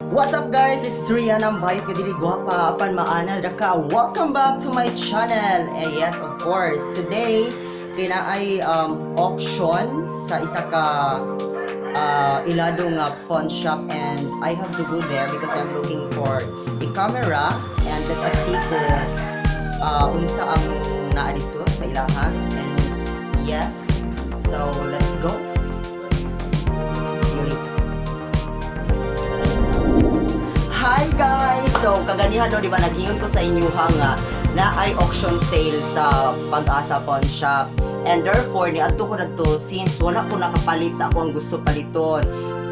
What's up, guys? This is Rian, ang bayot nga dili gwapa apan maanad ra ka. Welcome back to my channel. And yes, of course, today kay naay auction sa isa ka ilado nga pawn shop and I have to go there because I'm looking for a camera and let us see kung unsa ang naa dito sa ilaha. And yes, so let's go. See you later. Hi, guys! So, kaganihan no, di ba, nag-ingon ko sa inyo ha nga naay auction sale sa Pag-asa Pawn Shop. And therefore, niadto ko didto since wala ko nakapalit sa ako ang gusto paliton.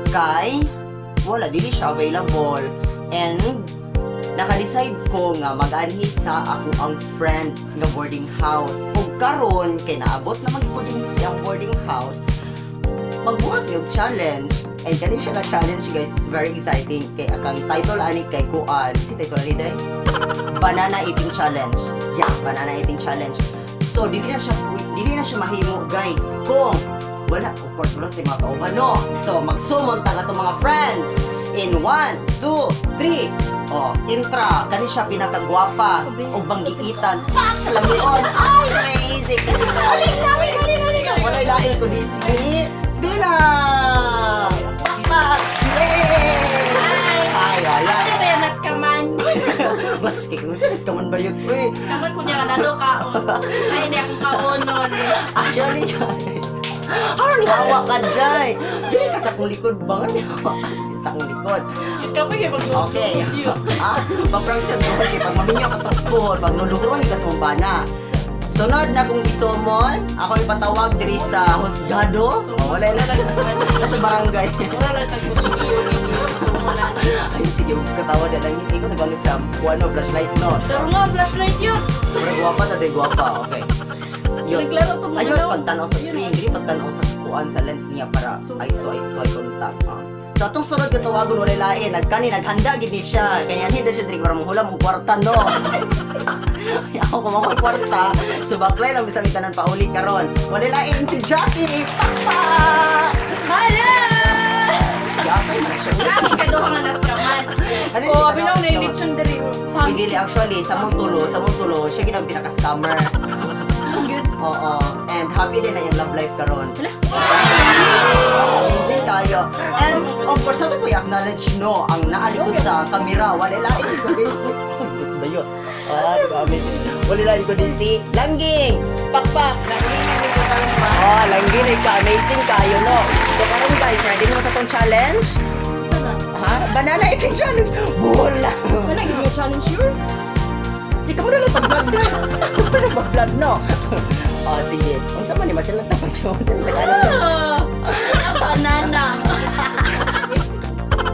Kay, wala, dili siya available. And naka-decide ko nga mag-anhi sa ako ang friend nga boarding house. Ug karon kay naabot na man ko din sa iyang boarding house, magbuhat mi og challenge. And kani siya nga challenge, guys, it's very exciting. Kay akang title ani kay kuan. Si title ani day? Banana eating challenge. Yeah, banana eating challenge. So dili na siya mahimo, guys, kung wala, of course, wala tay mga kauban, no. So magsummon ta nga mga friends in 1, 2, 3. Oh, intra, kani siya pinakagwapa ug banggiitan. Pak, kalamion. Ay, amazing. Alin na, alin, alin, alin. Walay lain kundi si Dina! Pakpak! Yay! Ay, ay, ay. Ano kaya naskaman? Basta kay kung sino ka man ba yun? Uy, Skaman ko niya nga nado kaon. Ay, hindi akong kaon nun. Actually, guys, ano ni hawa ka dyan? Dili ka sa akong likod ba? Ano ni hawa ka sa akong likod? Yun ka pa yung mag Okay. Ah, pa-prank siya doon. Pag maminyo ka tukod, pag nulukuan ka sa mong bana. Sunod na kong isummon, ako ipatawag diri sa husgado. Oh, wala lang. Sa barangay. Wala lang tagkusigyo. Wala. Ay, sige, huwag katawa na lang. Hindi ko nagamit sa ano, flashlight, no? Pero nga, flashlight yun. Pero gwapa ta, day gwapa. Okay. Yun. Naglaro to mga Ayun, daw. Pagtanaw sa screen, dili pagtanaw sa kuan sa lens niya para ay to ay to ay contact. Ah. Sa atong sunod nga tawagon, walay lain, nagkani naghanda gid ni siya. Kanya hindi siya diri para mohulam og kwarta, no. Ay, ako ko makoy kwarta, so baklay lang bisan tanan pauli karon. Walay lain si Jackie. Pakpak! Hala! Yakay man siya. Lagi ka doon nga naskaman. Ano Oh, abi na na lechon diri. Sa Hindi, actually, sa mong tulo, siya gid ang pinaka-scammer. Good. Oo. And happy din na yung love life karon. Hala. Amazing kayo. And of course, ato po i-acknowledge, no, ang naalikod sa kamera. Wala lain ko din si... Bayo. Ah, diba, amazing. Wala lain ko din si Langging! Pakpak! Oh, Langging ay ka-amazing kayo, no? So karon, guys, ready mo sa tong challenge? Sana. Ha? Banana eating challenge! Bola! Wala gid mo challenge sure. Sige mo na lang pag-vlog na. Ako na pag-vlog, no? Oh, sige. Unsa man ni masila ta pag unsa ni tag Ah, banana.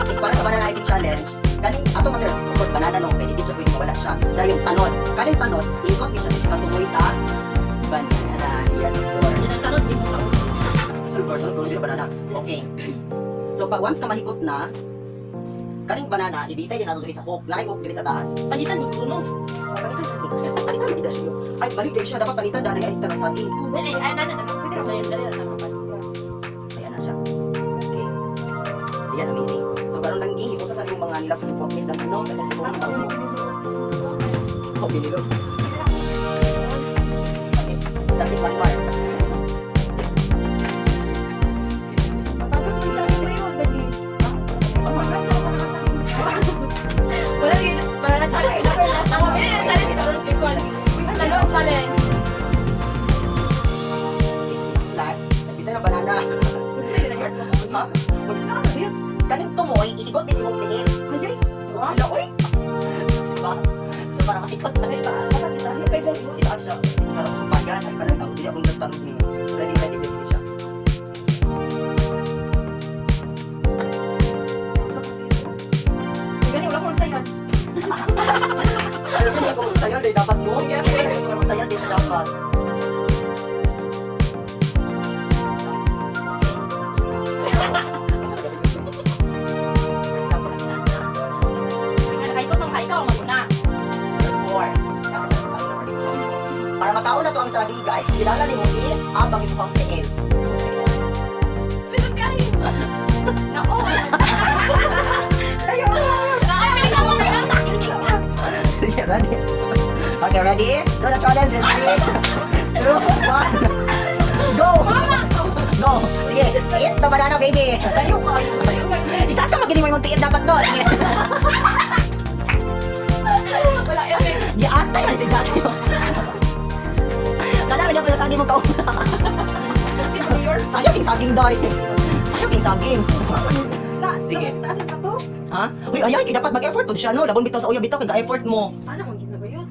Is para sa banana eating challenge, kaning atong materials, of course, banana, no, kay di siya pwede mawala siya. Dayon tanod. Kaning tanod, ikot ni siya sa tumoy sa banana. Yes, of course. Yan ang tanod, di mo kaon. So, of course, tuloy na banana. Okay. So, pag once ka mahikot na, kaning banana, ibitay din nato diri sa hook. Naay hook diri sa taas. Palitan dito, no? Palitan, palitan, palitan siya. Ay, balik din siya. Dapat palitan dahil ay tanong saging. Dali, ay, nana, nana. Pwede rin ba yun? Dali, dali, dali. Ayan na siya. Okay. Ayan, amazing. So, karon lang gihipo sa imong mga nilapok ng ano, katong ng tao. Oh, binilo. Sakit. Sakit, Marimar. Pagod man sa akin yun, dali. Pagkas na ako Wala gid banana challenge. Ang dili na challenge karon kay kwan. Tanod challenge. Lahat. Nagpita ng banana. Pwede na yours mo. Ha? Kaning tumoy, ihigot ni imong tiil. Ay ay. Wala oy. Diba? So, para mahikot na siya. Itaas siya. Para sa payan, ay parang ako. Hindi akong nagtanong niyo. Ready, ready, ready siya. Gani wala ko sayan. Pero hindi ako magsayaw, di dapat mo. Sige. Hindi ako magsayaw, di siya dapat. For example, Nakaikot ng kaikaw, maguna. four. Para makaon na to ang saging, guys, kilala ni mo i-abang ito pang tiil. Pindot kayo. Nao. Ready? Okay, ready? Do the challenge in 3, 2, 1. Go! Go! Sige, eat the banana, baby! Tayo ka. Si Saka magaling mo yung tiit dapat no. Sige. Wala effect. Giatay na si Jackie. Kala rin pa yung saging mong kauna. Si Mayor. Sayang yung saging day. Sayang yung saging. Na, Sige. Taas pa to. Ha? Uy, ayay, kay dapat mag-effort pud siya no. Labon bitaw sa uya bitaw kay ga-effort mo. Ano mong ginagawa yun?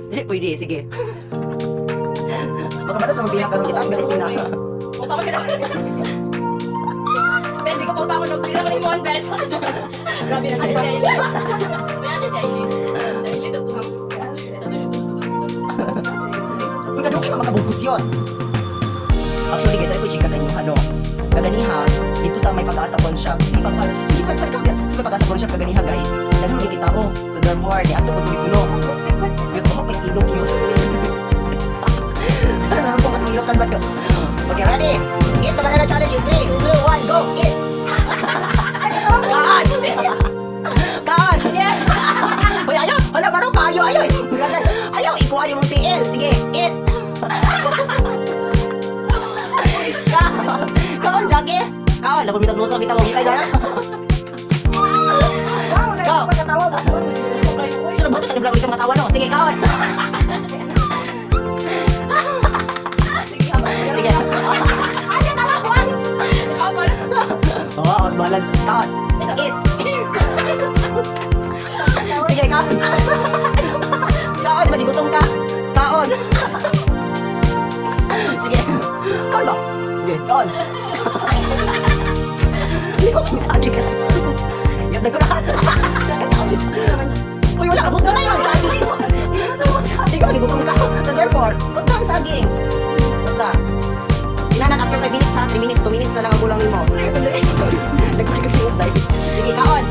Dili pwede, sige. Baka balas naman tinang karon kita, galis tina. Utama ka na. Bes, di ko pa utama nung tira ko ni Mon, bes. Grabe na si Aileen. May ate si Aileen. Si Aileen, tapos Uy, kadugay pa makabugos yun. Actually guys, ay ko chika sa inyo ano. Kaganiha, dito sa may Pag-asa pawn shop. Sipag pa, sipag pa ikaw, sa may Pag-asa pawn shop kaganiha guys. Daghan man kita oh. So therefore, ni adto ko tulo. Yun mo kay ilok yun. Ano po mas ilok kan ba yun? Okay, ready? Eat the banana challenge in 3, 2, 1, go! Eat! Kaan! Kaan! Yeah! Uy, ayaw! Wala, maro pa! Ayaw, ayaw! Ayaw, ikuha ni mong TL! Sige, eat! Kaon! Kaon, Jackie! Kaon! Labong bitag luto, bitag mo, bitag na. Wow, Go. kaya pagkatawa mo. Sino ba ito? Tanong ulit ang matawa, no? Sige, kaon! Sige, habang. Sige. Ay, tawa ko. Ikaw pala. Oo, oh, balance. Kaon! Eat! Sige, kaon! Kaon, di ba di gutom ka? Kaon! Sige. Kaon ba? Sige, kaon. Hindi ko saging ka. Yan, nagko na. Nakatawa siya. Uy, wala ka. Punta na yun. Saging. Hindi ka magigutom ka. So therefore, punta ang saging. Punta. Tinanan after 5 minutes ha. 3 minutes, 2 minutes na lang ang kulang nimo. Nagkulig dahil. Sige, kaon.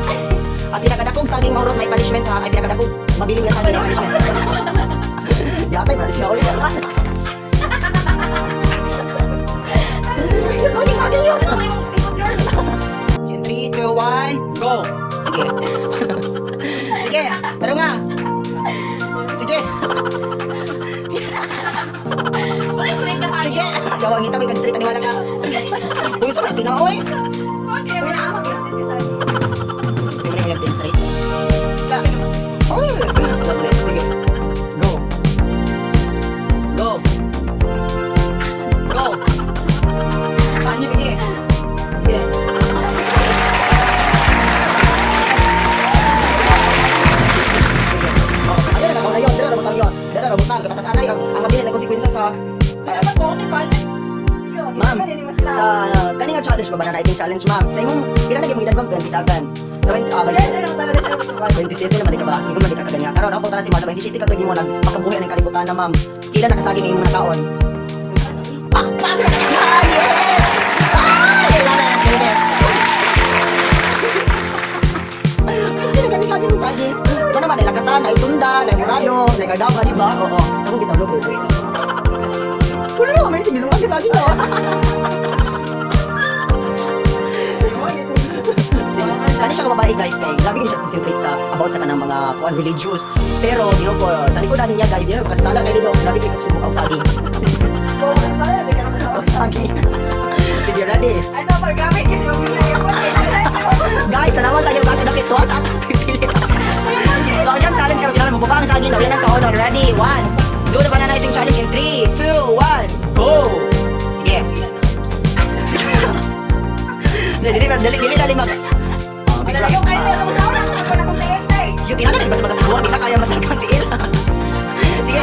Ang pinakadakong saging maurot may punishment ha. Ay pinakadakong mabiling na saging may punishment. Yatay man siya ulit. Yung saging yun. In 3, 2, 1, go! Sige. Sige, tara nga. Sige. Wala, straight ka sa akin. Sige. Yaw, ang ngita may kag-straight aniwala ka. Uy, sa mga tinaoy. Uy, nakakag-straight ka sa akin. Sige, mo yung straight. Ka. Uy, lovely. Sige. Go. Go. Go. Sige. Sige. Sige. Oh, ayun na, na yun. Dara, rabutang yun. Dara, rabutang. Kapatasanay, ang mabilin na konsekwensya sa Dapat po ako ni Pan. Ma'am, sa kaninga challenge ba banana eating challenge, ma'am? Sa imong pila na gyud mong edad, ma'am? 27. Sa Siya, siya lang talaga siya. 27 naman di ka ba? Hindi man di ka kaganiya. Karon ako tara si ma'am sa 27 ka tuig mo nagpakabuhi ang kalibutan na, ma'am. Pila na kasaging imong nakaon? Pakpak sa kanya! Yes! Ah! I love it! I love it! Gusto na kasi klase sa saging. Ano naman, nilakatan, ay tunda, ay murado, ay kardama, di ba? Oo. Ako bitaw no, baby. Wala, may sigilungan ka saging, no? Sige. Kani siya kababae guys kay grabe gid siya concentrate sa about sa kanang mga kuan religious. Pero you know ko sa likod ani niya guys, you know kasala kay dito, grabe kay kusog og saging. Og saging. Sige, ready. Ay, sa paggamit kasi mag-bisaya. Guys, tanawan sa kasi dapit tuwa sa atong pipilit. So ang challenge karon kinahanglan mo baba ang saging daw yan ang kaonon. Ready? One. Do the banana eating challenge in 3, 2, 1, go! Sige. Sige. Dili dili dili dili dili mag Ah, big rock. Yung kayo sa usawa, ako na kong tiil. Yung tinanong din basta magkatawa, di na kaya masagang tiil. Sige.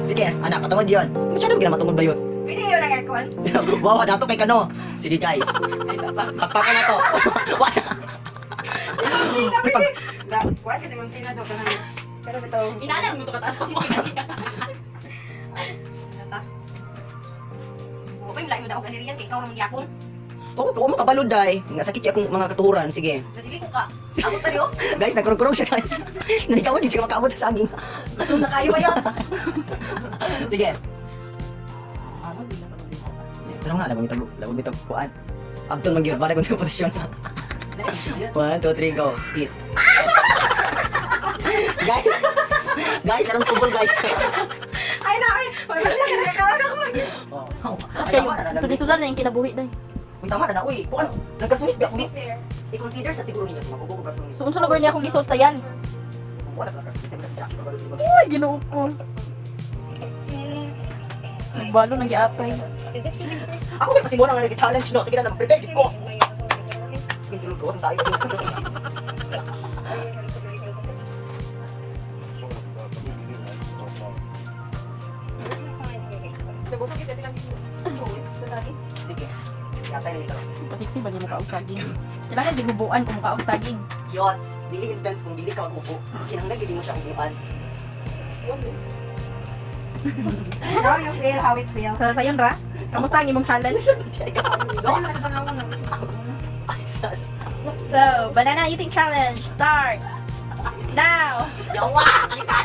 Sige, anak, patungod yun. Masyado mo matungod ba yun? Pwede yun ang aircon. Wow, dato kay kano. Sige guys, pakpakan na to. Wala. Uy, pag, Kuan kasi ma'am Tina daw ka na. Pero bitaw. Inanan mo ito kataas mo kanina. Nata. Okay, lain mo daw ka niriyan kay ikaw ra magyapon. Oo, ko mo kabalod day. Nga sakit siya akong mga katuhuran. Sige. Nadili ko ka. Ako tayo. Guys, nagkurog-kurog siya guys. Nanikawan, di siya makaabot sa saging. Gutom na kayo ba yan? Sige. Pero nga, labang itag, labang itag kuan. Abton magyud, balik ko sa posisyon. One, two, three, go. Eat. Guys! Guys, anong tubol, guys? Ay na, ay. Wala siya kinakaon ako. Oh. Ay, tama na na. Tuloy-tuloy na yung kinabuhi day. Uy, tama na na. Uy, kuan. Nagkarsunis ba ako? I-consider sa siguro ninyo. Magugo ko karsunis. So, unsa lugar niya akong gisuot sa yan? Wala ka karsunis. Wala ka karsunis. Uy, Ginoo ko. Nagbalo nang giapay. Ako kay pati mo na nga nag-challenge no. Sige na, prepare gid ko. Bisul ko tayo. Sige. Yatay na ito. Patiksi ba niya mukha og saging? Kailangan gigubuan kung mukha og saging. Yun, dili intense kung dili ka mag-upo. Kinahanglan gid mo siya upuan. How you feel? How it feel? Sa sayon ra? Kamusta ang imong challenge? So, banana eating challenge start now. Yawa! Kalitan!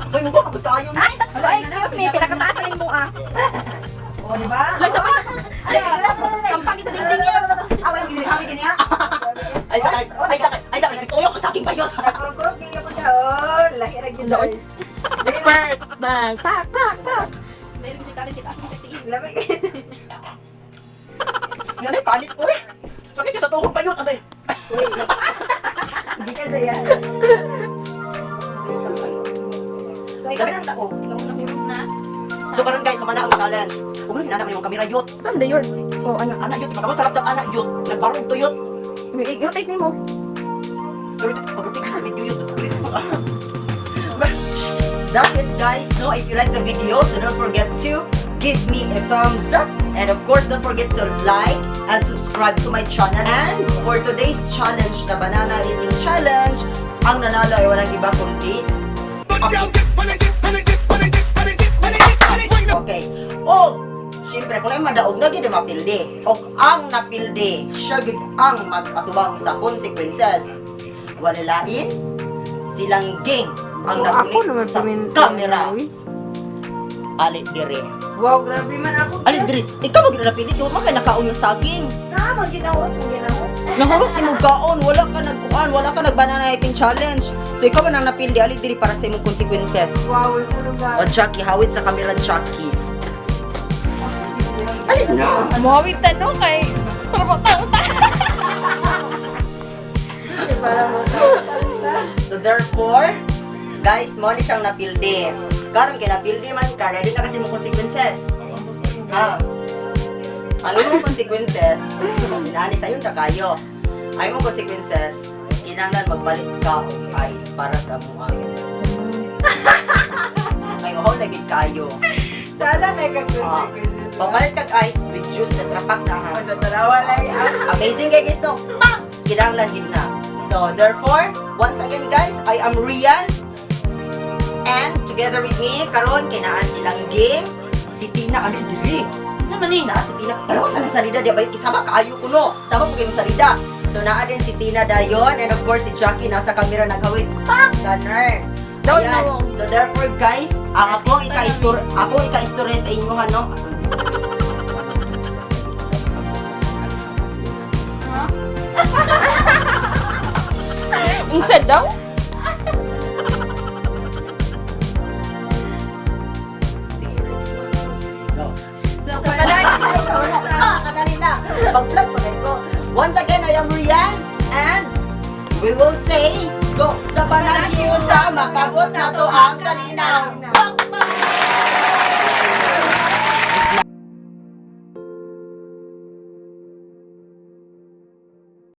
Uy, mo ba tayo na? Ay, excuse me, pinakataas na mo ah. O, di ba? Ay, kampang ito dingding yan. Ah, walang ginagawa niya. Ay, ay, ay, ay, ay, ay, tuyok sa aking bayot. Nagkurot niya po siya. Oh, lahi ra gyud. Doon. Expert. Bang, pak, pak, pak. Dahil ko siya talent, kita ako sa tiin. Lamig. Nanay, panik ko eh. Sakit yung totoo kong bayot, abay. Hindi ka daya. So, ikaw Sabi ng tao, so karon guys, kumana ang challenge. Kung ano sinana mo yung kamera yot. Saan dayon? Oh, ano? Ana yot, makabot sa laptop ana yot. Nagbarog to yot. I-rotate mo. Pero ito, pag-rotate ka sa video yot. That's it, guys. So if you like the video, so don't forget to give me a thumbs up. And of course, don't forget to like and subscribe to my channel. And for today's challenge, na banana eating challenge, ang nanalo ay walang iba kundi Okay. O, siyempre, kung ay madaog na, gid mapildi. O ang napildi, siya gid ang mag-atubang sa consequences. Wala lain, silang gang ang nagunit sa camera. Alit dire. Wow, grabe man ako. Alit dire. Ikaw mo gid napili, di mo kay nakaon yung saging. Tama, ginawa ko, ginawa. Nahurot imong kaon, wala ka nagkuan, wala ka nagbanana eating challenge. So ikaw man ang napili, alit dire para sa imong consequences. Wow, puro O ba? Jackie, hawit sa camera, Jackie. Alit na. Muhawit tanong kay para Para mo. So therefore, guys, mo ni siyang napildi. Karon kay napildi man ka, ready na kasi mo consequences. Ha? Ano mo consequences? Inani sayo na kayo. Ay mo consequences, kinahanglan magbalik ka og ice para sa mo. Kay uhaw na gid kayo. Sana may ka-consequences. Papalit kag ice with juice na trapak na ha. Tarawa lang. Amazing kay guys no. Pa! Kinahanglan gid na. So therefore, once again guys, I am Rian. And together with me, karon kinaan silang game. Si Tina ano diri? Sa man ni naa si Tina. Pero sa nang salida di ba isama kaayo ko no. Sama ko kayong salida. So naa din si Tina dayon and of course si Jackie nasa camera naghawid. Pak! Ganun. Down Ayan. na. So therefore guys, ang ako ika-istor ako ika-istorya sa inyo no. Unsa daw? Go. Kadali na. Pag-vlog pa rin ko. Once again, I am Rian and we will say, go sa panaghiusa, makabot na to ang kalinaw.